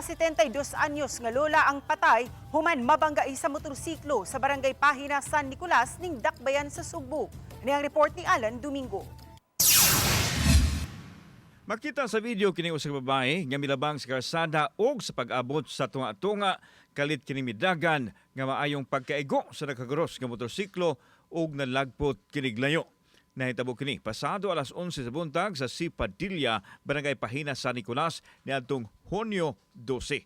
72 anyos nga lola ang patay human mabangga sa motorsiklo sa Barangay Pahina, San Nicolas ning Dakbayan sa Sugbo. Ni ang report ni Alan Domingo. Makita sa video kini usa ka babae nga milabang sa kalsada og sa pag-abot sa tunga-tunga, kalit kini midagan nga maayong pagkaigo sa nakagaros nga motorsiklo ug nalagpot kinig layo. Nahitabo kini pasado alas 11 sa buntag sa C. Padilla, Barangay Pahina, San Nicolas niadtong Hunyo 12.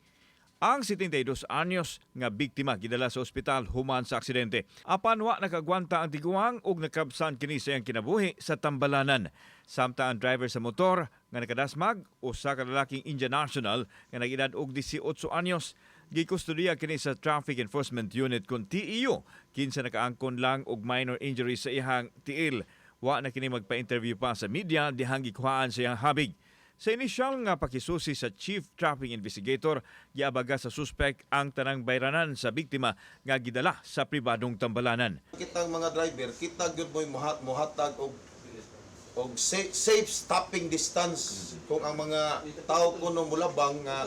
Ang 72 anyos nga biktima gidala sa ospital human sa aksidente. Apan wa nakagwanta ang tiguang ug nakabsan kini sa iyang kinabuhi sa tambalanan. Samtang ang driver sa motor nga nakadasmag, usa ka lalaking Indian national nga nag-edad og 18 anyos, gikustodiya kini sa Traffic Enforcement Unit kon TEU, kinsa nakaangkon lang og minor injury sa iyang tiil. Wa na kini magpa-interview pa sa media dihang gikuhaan sa iyang habig. Sa inisyal nga pakisusi sa Chief Traffic Investigator, giabaga sa suspect ang tanang bayranan sa biktima nga gidala sa pribadong tambalanan. Kitang mga driver, kita gyud mo'y muhatag og safe stopping distance kung ang mga tao kuno mulabang nga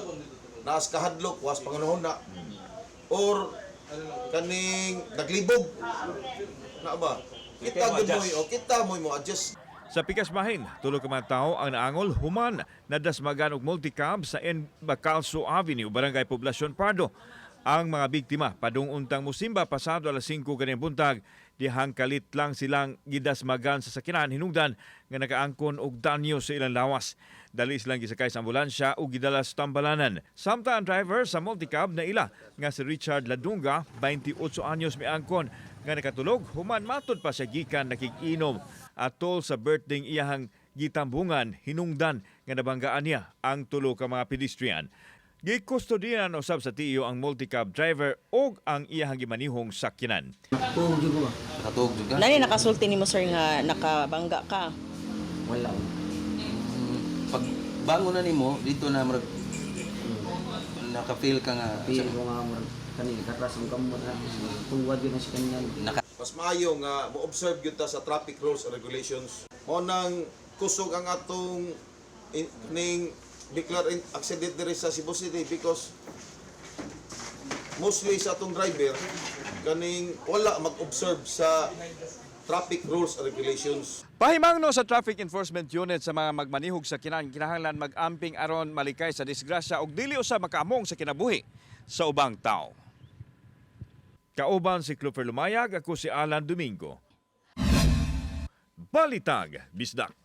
naas kahadlok, was pangunahuna or kaning naglibog na ba, kita gyud mo'y o kita mo'y mo adjust. Sa pikas bahin, tulo ka mga tawo ang naangol human nadasmagan og multicab sa N. Bacalso Avenue, Barangay Poblacion Pardo. Ang mga biktima padung untang musimba pasado alas 5 ganing buntag dihang kalit lang silang gidasmagan sa sakinan hinungdan nga nakaangkon og danyo sa ilang lawas. Dali silang gisakay sa ambulansya ug gidala sa tambalanan. Samtang ang driver sa multicab na ila nga si Richard Ladunga, 28 anyos, miangkon nga nakatulog human matud pa siya gikan nakig-inom atol sa birthday iyahang gitambungan hinungdan nga nabanggaan niya ang tulo ka mga pedestrian. Gikustodiyan usab sa TEU ang multicab driver ug ang iyahang gimanihong sakyanan. Tuog jud ko ba? Nakatuog jud ka? Nani nakasulti nimo, sir, nga nakabangga ka? Wala. Pag bangon na nimo dito na murag naka-feel ka nga Feel ko nga murag kani katras ang kamot na tuwad yun na sa kanya. Naka Mas maayo nga mo-observe gyud ta sa traffic rules and regulations. Mo nang kusog ang atong ning declare in accident diri sa Cebu City because mostly sa atong driver kaning wala mag-observe sa traffic rules and regulations. Pahimangno sa Traffic Enforcement Unit sa mga magmanihog sa kinan, kinahanglan mag-amping aron malikay sa disgrasya ug dili usa makaamong sa kinabuhi sa ubang tao. Kauban si Clover Lumayag, ako si Alan Domingo. Balitag, Bisdak.